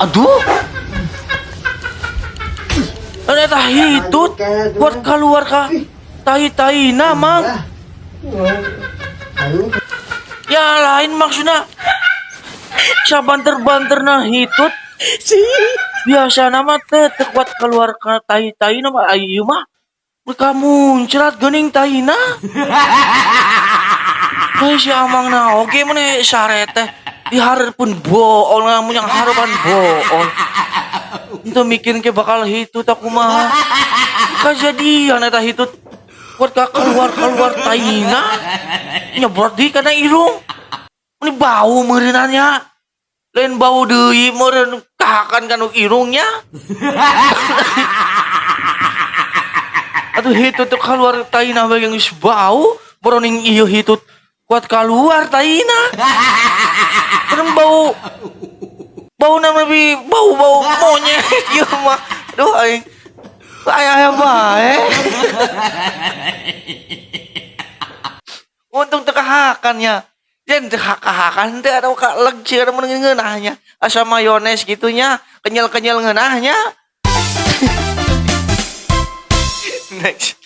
Aduh. Eta hitut kuat keluar ka tai-taina, Mang. Ya lain maksudnya sabanter-banterna hitut biasa nama teh teu kuat keluar ka tai-taina mah, ai ieu mah mereka muncrat geuning taina. Hei, si Amang na oge mun sare teh dihareupeun bool, ngamun yang harupan bool. Itu mikir ke bakal hitut aku mah. Kejadian eta hitut kuat ka keluar-keluar taina nyebrot di kana irung. Ini bau meureunannya. Lain bau deui meureun kahakan kanu irungnya. Atuh hitut tuh keluar taina bae geus bau, boroning ieu hitut kuat keluar taina. Terus bau bau nama lebih bau-bau monyet ieu mah. Aduh aing. Aya-aya bae. Untung teu kahakan nya. Yen teu kahakan teh atau ka leg sia mun ngeunahnya. Asa mayones gitu nya, kenyal-kenyal ngeunahnya. Next.